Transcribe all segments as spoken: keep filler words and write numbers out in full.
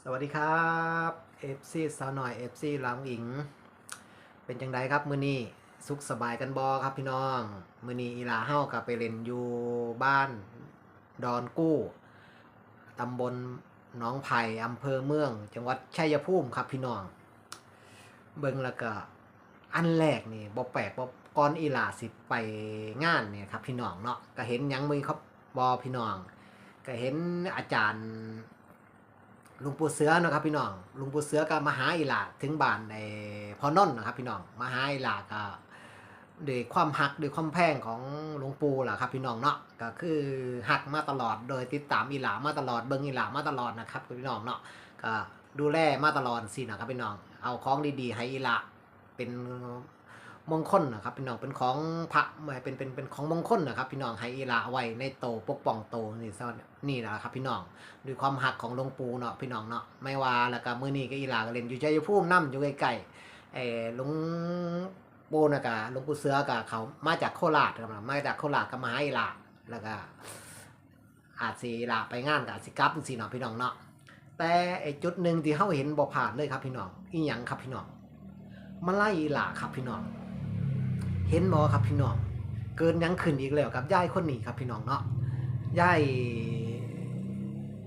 สวัสดีครับ เอฟซี สาวน้อย เอฟซี ลาวอิง เป็นจังใดครับ มื้อนี้สุขสบายกันบ่ครับพี่น้อง มื้อนี้อีหล่าเฮาก็ไปเล่นอยู่บ้านดอนกู้ ตำบลหนองไผ่ อำเภอเมือง จังหวัดชัยภูมิครับพี่น้อง เบิ่งแล้วก็อันแรกนี่บ่แปลก บ่ ก่อนอีหล่าสิไปงานเนี่ยครับพี่น้องเนาะ ก็เห็นหยังมื้อครับบ่พี่น้อง ก็เห็นอาจารย์ หลวงปู่เสือเนาะครับพี่น้อง หลวงปู่เสือก็มาหาอีหล่าถึงบ้านไอ้พ่อนนท์นะครับพี่น้อง มาหาอีหล่าก็ด้วยความฮักด้วยความแพงของหลวงปู่ล่ะครับพี่น้องเนาะ ก็คือฮักมาตลอด โดยติดตามอีหล่ามาตลอด เบิ่งอีหล่ามาตลอดนะครับพี่น้องเนาะ ก็ดูแลมาตลอดสินะครับพี่น้อง เอาของดีๆให้อีหล่า เป็นมงคลนะครับพี่น้อง เป็นของพระ เป็น เป็น เป็นของมงคลนะครับพี่น้อง ให้อีหล่าไว้ในโต ปกป้องโตนี่ซะ นี่แหละครับพี่น้อง ด้วยความฮักของหลวงปู่เนาะพี่น้องเนาะ ไม่ว่าแล้วก็มื้อนี้ก็อีหล่าก็เล่นอยู่ชัยภูมินำ อยู่ใกล้ๆ เอ่อ หลวงปู่น่ะก็ หลวงปู่เสือก็เขามาจากโคราชครับ มาจากโคราชก็มาหาอีหล่า แล้วก็ อาจสิอีหล่าไปงานก็อาจสิกลับจังซี้เนาะพี่น้องเนาะ แต่ไอ้จุดหนึ่งที่เฮาเห็นบ่พลาดเลยครับพี่น้อง อีหยังครับพี่น้อง มาลัยอีหล่าครับพี่น้อง เห็นบ่ครับพี่น้อง เกิดหยังขึ้นอีกแล้วกับยายคนนี้ครับพี่น้องเนาะ ยาย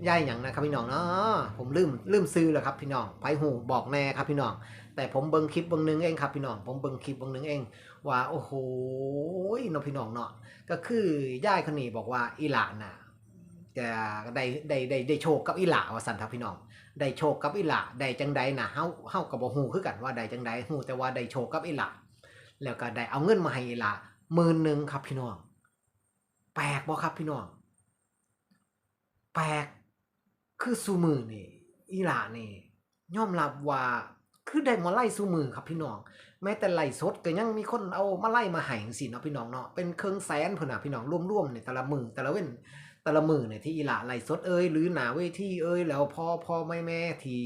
ยายหยังนะครับพี่น้องเนาะ ผมลืม ลืมชื่อแล้วครับพี่น้อง ไผฮู้บอกแน่ครับพี่น้อง แต่ผมเบิ่งคลิปเบิ่งหนึ่งเองครับพี่น้อง ผมเบิ่งคลิปเบิ่งหนึ่งเอง ว่า โอ้โห เนาะพี่น้องเนาะ ก็คือยายคนนี้บอกว่าอีหล่าน่ะ จะได้ ได้ ได้ ได้โชคกับอีหล่า ว่าซั่นครับพี่น้อง ได้โชคกับอีหล่า ได้จังใดน่ะ เฮา เฮาก็บ่ฮู้คือกันว่าได้จังใด ฮู้แต่ว่าได้โชคกับอีหล่า แล้วก็ได้เอาเงินมาให้อีหล่า หมื่นหนึ่งครับพี่น้อง แปลกบ่ครับพี่น้อง แปลก คือซุมื้อนี่ อีหล่านี่ ยอมรับว่า คือได้มาลัยซุมื้อครับพี่น้อง แม้แต่ไลฟ์สดก็ยังมีคนเอามาลัยมาให้จังซี้เนาะพี่น้องเนาะ เป็นเคิ่งแสนพุ้นน่ะพี่น้อง รวมๆนี่แต่ละมื้อ แต่ละเว็น แต่ละมื้อนี่ที่อีหล่าไลฟ์สดเอย หรือหน้าเวทีเอย แล้วพ่อๆแม่ๆที่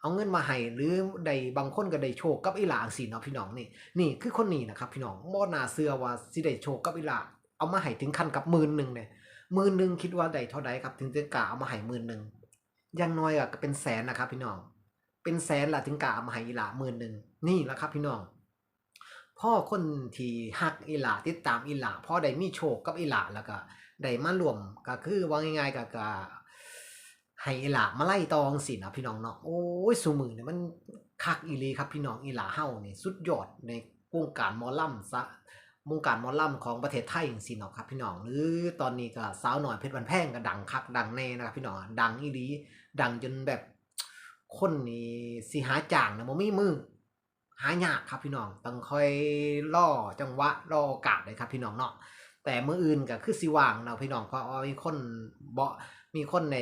เอาเงินมาให้ หรือได้ บางคนก็ได้โชคกับอีหล่าจังซี้เนาะพี่น้อง นี่ นี่คือคนนี้นะครับพี่น้อง บ่น่าเชื่อว่าสิได้โชคกับอีหล่า เอามาให้ถึงขั้นกับหมื่นหนึ่งเนี่ย หมื่นหนึ่งคิดว่าได้เท่าใดครับ ถึงจะกล้าเอามาให้หมื่นหนึ่ง อย่างน้อยก็เป็นแสนนะครับพี่น้อง เป็นแสนล่ะถึงกล้าเอามาให้อีหล่าหมื่นหนึ่ง นี่ล่ะครับพี่น้อง พอคนที่ฮักอีหล่า ติดตามอีหล่า พอได้มีโชคกับอีหล่า แล้วก็ได้มาร่วม ก็คือว่าง่ายๆ ก็ ก็ให้อีหล่ามาลัยต่อจังซี้นะพี่น้องเนาะ โอ้ย ซุมื้อนี่มันคักอีหลีครับพี่น้อง อีหล่าเฮานี่สุดยอดในวงการหมอลำซะ วงการหมอลำของประเทศไทยจังซี้เนาะครับพี่น้อง หรือตอนนี้ก็สาวน้อยเพชรบ้านแพงก็ดังคักดังแน่นะครับพี่น้อง ดังอีหลี ดังจนแบบคนนี่สิหาจ้างนะบ่มีมือ หายากครับพี่น้อง ต้องคอยรอจังหวะ รอโอกาสเลยครับพี่น้องเนาะ แต่มื้ออื่นก็คือสิว่างเนาะพี่น้อง เพราะว่ามีคนบ่ มีคนใน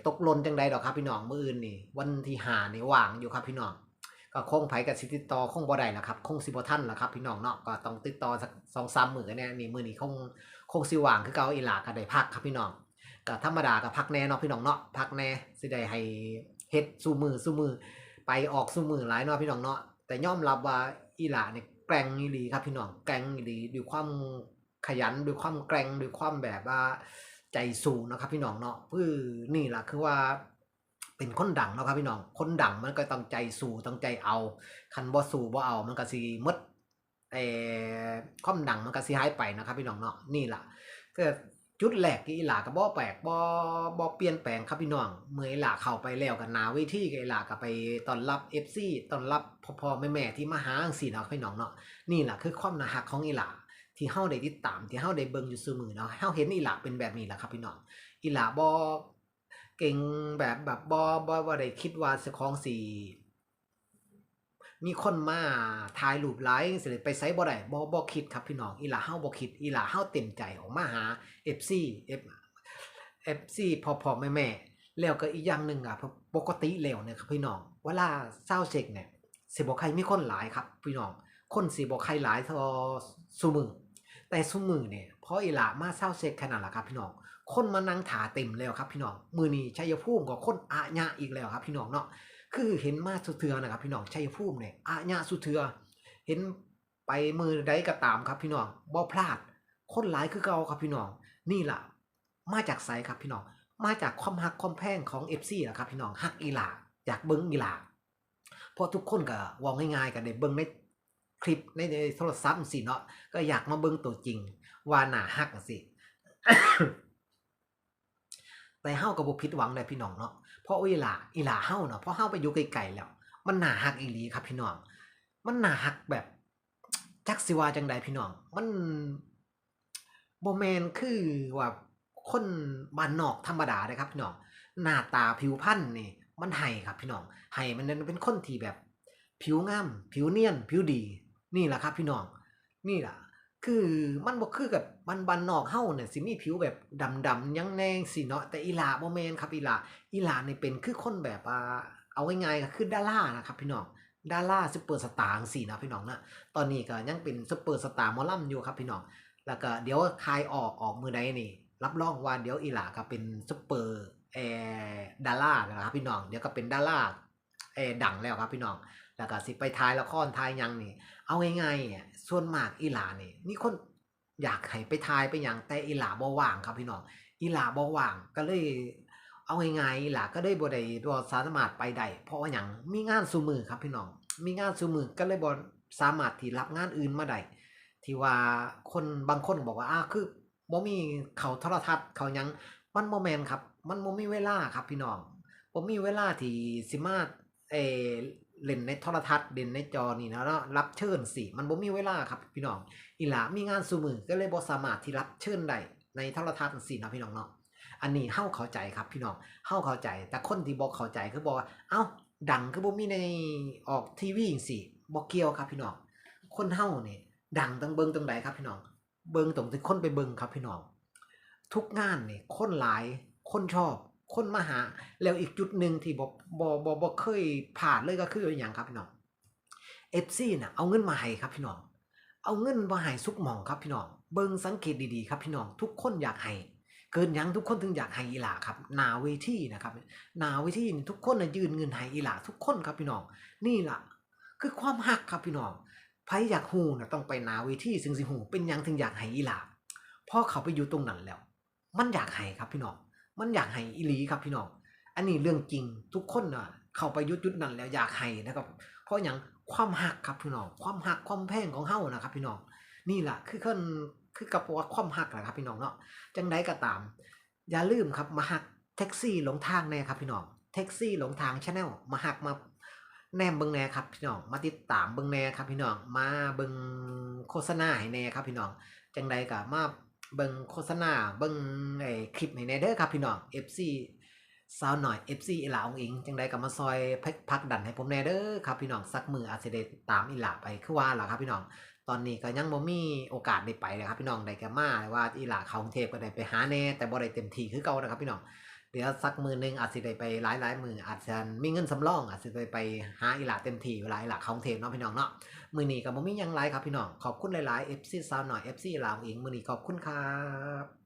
ตกหล่นจังใดดอกครับพี่น้อง มื้ออื่นนี่ วันที่ห้านี่ว่างอยู่ครับพี่น้อง ก็คงไผก็สิติดต่อคงบ่ได้ล่ะครับ คงสิบ่ทันล่ะครับพี่น้องเนาะ ก็ต้องติดต่อสักสองสามมื้อแน่ นี่มื้อนี้คง คงสิว่างคือเก่า อีหล่าก็ได้พักครับพี่น้อง ก็ธรรมดาก็พักแน่เนาะพี่น้องเนาะ พักแน่ สิได้ให้เฮ็ดซุมื้อซุมื้อ ไปออกซุมื้อหลายเนาะพี่น้องเนาะ แต่ยอมรับว่าอีหล่านี่แกร่งอีหลีครับพี่น้อง แกร่งอีหลี ด้วยความขยัน ด้วยความแกร่ง ด้วยความแบบว่าใจสู้เนาะครับพี่น้องเนาะ คือนี่ล่ะคือว่า เป็นคนดังเนาะครับพี่น้อง คนดังมันก็ต้องใจสู้ ต้องใจเอา คันบ่สู้บ่เอา มันก็สิหมด เอ่อ ความดังมันก็สิหายไปนะครับพี่น้องเนาะ นี่ล่ะ ก็จุดแรกที่อีหล่าก็บ่แปลก บ่ บ่เปลี่ยนแปลงครับพี่น้อง เมื่ออีหล่าเข้าไปแล้วก็หน้าเวทีก็อีหล่าก็ไปต้อนรับ เอฟซี ต้อนรับพ่อๆแม่ๆที่มาหาจังซี้เนาะพี่น้องเนาะ นี่ล่ะคือความน่าฮักของอีหล่า ที่เฮาได้ติดตาม ที่เฮาได้เบิ่งอยู่ซุมื้อเนาะ เฮาเห็นอีหล่าเป็นแบบนี้ล่ะครับพี่น้อง อีหล่าบ่เก่งแบบ แบบบ่ บ่ บ่ได้คิดว่าเจ้าของสิ มีคนมาถ่ายรูปหลายจังซี้ ไปไสบ่ได้ บ่ บ่คิดครับพี่น้อง อีหล่าเฮาบ่คิด อีหล่าเฮาเต็มใจออกมาหา เอฟซี เอฟ เอฟซี พ่อๆแม่ๆ แล้วก็อีกอย่างหนึ่งอะ ปกติแล้วเนี่ยครับพี่น้อง เวลาซาวด์เช็คเนี่ย สิบ่ค่อยมีคนหลายครับพี่น้อง คนสิบ่ค่อยหลายเท่าซุมื้อ แต่ซุมื้อเนี่ย พออีหล่ามาซาวด์เช็คแค่นั้นล่ะครับพี่น้อง คนมานั่งถ่าเต็มแล้วครับพี่น้อง มื้อนี้ชัยภูมิก็คนอะยะอีกแล้วครับพี่น้องเนาะ คือเห็นมาซุเทื่อนะครับพี่น้อง ชัยภูมิเนี่ยอะยะซุเทื่อ เห็นไปมื้อใดก็ตามครับพี่น้อง บ่พลาด คนหลายคือเก่าครับพี่น้อง นี่ล่ะ มาจากไสครับพี่น้อง มาจากความฮักความแพงของ เอฟซี ล่ะครับพี่น้อง ฮักอีหล่า อยากเบิ่งอีหล่า เพราะทุกคนก็เว้าง่ายๆ ก็ได้เบิ่งในคลิปใน ในโทรศัพท์จั่งซี้เนาะ ก็อยากมาเบิ่งตัวจริงว่าหน้าฮักจั่งซี้ แต่เฮาก็บ่ผิดหวังเด้พี่น้องเนาะ เพราะอีหล่า อีหล่าเฮาเนาะ พอเฮาไปอยู่ไกลๆ แล้ว มันหน้าฮักอีหลีครับพี่น้อง มันหน้าฮักแบบ จักสิว่าจั่งใดพี่น้อง มันบ่แม่นคือว่าคนบ้านนอกธรรมดาเด้ครับพี่น้อง หน้าตาผิวพรรณนี่มันให้ครับพี่น้อง ให้มันเป็นคนที่แบบผิวงาม ผิวเนียน ผิวดี นี่ล่ะครับพี่น้อง นี่ล่ะ คือมันบ่คือกับบ้าน บ้านนอกเฮาเนี่ยสิมีผิวแบบดำๆ หยังแหน่จั่งซี้เนาะ แต่อีหล่าบ่แม่นครับอีหล่า อีหล่านี่เป็นคือคนแบบว่า เอาง่ายๆ ก็คือดารานะครับพี่น้อง ดาราซุปเปอร์สตาร์จั่งซี้นะพี่น้องนะ ตอนนี้ก็ยังเป็นซุปเปอร์สตาร์หมอลำอยู่ครับพี่น้อง แล้วก็เดี๋ยวคายออก ออกมื้อใดนี่ รับรองว่าเดี๋ยวอีหล่าก็เป็นซุปเปอร์ เอ่อ ดาราแล้วครับพี่น้อง เดี๋ยวก็เป็นดารา เอ่อ ดังแล้วครับพี่น้อง แล้วก็สิไปถ่ายละครถ่ายหยังนี่ เอาง่ายๆ อะ ส่วนมากอีหล่านี่ มีคนอยากให้ไปถ่ายไปหยัง แต่อีหล่าบ่ว่างครับพี่น้อง อีหล่าบ่ว่าง ก็เลย เอาง่ายๆ อีหล่าก็เลยบ่ได้ บ่สามารถไปได้ เพราะว่าหยัง มีงานซุมื้อครับพี่น้อง มีงานซุมื้อ ก็เลยบ่สามารถที่รับงานอื่นมาได้ ที่ว่าคนบางคนบอกว่า อ้าว คือบ่มีเข้าโทรทัศน์เข้าหยัง มันบ่แม่นครับ มันบ่มีเวลาครับพี่น้อง บ่มีเวลาที่สิมา เอ่อ เล่นในโทรทัศน์ เล่นในจอนี่นะเนาะ รับเชิญจั่งซี้ มันบ่มีเวลาครับพี่น้อง อีหล่ามีงานซุมื้อ ก็เลยบ่สามารถที่รับเชิญได้ในโทรทัศน์จั่งซี้เนาะพี่น้องเนาะ อันนี้เฮาเข้าใจครับพี่น้อง เฮาเข้าใจ แต่คนที่บ่เข้าใจคือบอกว่า เอ้า ดังคือบ่มีใน ออกทีวีจั่งซี้ บ่เกี่ยวครับพี่น้อง คนเฮานี่ดังต้องเบิ่งตรงใดครับพี่น้อง เบิ่งตรงที่คนไปเบิ่งครับพี่น้อง ทุกงานนี่คนหลาย คนชอบ คนมาหา แล้วอีกจุดหนึ่งที่บ่ บ่ บ่ บ่เคยพลาดเลยก็คืออีหยังครับพี่น้อง เอฟซี น่ะ เอาเงินมาให้ครับพี่น้อง เอาเงินมาให้ซุกหม่องครับพี่น้อง เบิ่งสังเกตดีๆ ครับพี่น้อง ทุกคนอยากให้ เกิดหยังทุกคนถึงอยากให้อีหล่าครับ หน้าเวทีนะครับ หน้าเวทีนี่ทุกคนน่ะยื่นเงินให้อีหล่าทุกคนครับพี่น้อง นี่ล่ะ คือความฮักครับพี่น้อง ไผอยากฮู้น่ะต้องไปหน้าเวทีจึงสิฮู้ เป็นหยังถึงอยากให้อีหล่า พอเข้าไปอยู่ตรงนั้นแล้ว มันอยากให้ครับพี่น้อง มันอยากให้อีหลีครับพี่น้อง อันนี้เรื่องจริง ทุกคนน่ะเข้าไปอยู่จุดนั้นแล้วอยากให้นะครับ เพราะหยัง ความฮักครับพี่น้อง ความฮักความแพงของเฮานะครับพี่น้อง นี่ล่ะ คือคน คือกับว่าความฮักนะครับพี่น้องเนาะ จั่งใดก็ตาม อย่าลืมครับ มาฮักแท็กซี่หลงทางแน่ครับพี่น้อง แท็กซี่หลงทาง Channel มาฮักมาแนมเบิ่งแน่ครับพี่น้อง มาติดตามเบิ่งแน่ครับพี่น้อง มาเบิ่งโฆษณาให้แน่ครับพี่น้อง จั่งใดก็มาเบิ่งโฆษณา เบิ่ง เอ่อ คลิปให้แน่เด้อครับพี่น้อง เอฟซี สาวน้อย เอฟซี อีหล่าอุ๋งอิ๋ง จั่งใดก็มาซอยผลักดันให้ผมแน่เด้อครับพี่น้อง สักมื้ออาจสิได้ตามอีหล่าไปคือว่าล่ะครับพี่น้อง ตอนนี้ก็ยังบ่มีโอกาสได้ไปเลยครับพี่น้อง ได้แค่มา แต่ว่าอีหล่าเข้ากรุงเทพฯก็ได้ไปหาแน่ แต่บ่ได้เต็มที่คือเก่านะครับพี่น้อง เดี๋ยวสักมื้อหนึ่งอาจสิได้ไปหลายๆ มื้อ อาจจะมีเงินสำรอง อาจสิได้ไปหาอีหล่าเต็มที่ เวลาอีหล่าเข้ากรุงเทพฯเนาะพี่น้องเนาะ มื้อนี้ก็บ่มีหยังหลายครับพี่น้อง ขอบคุณหลายๆ เอฟซี สาวน้อย เอฟซี อีหล่าอุ๋งอิ๋ง มื้อนี้ขอบคุณครับ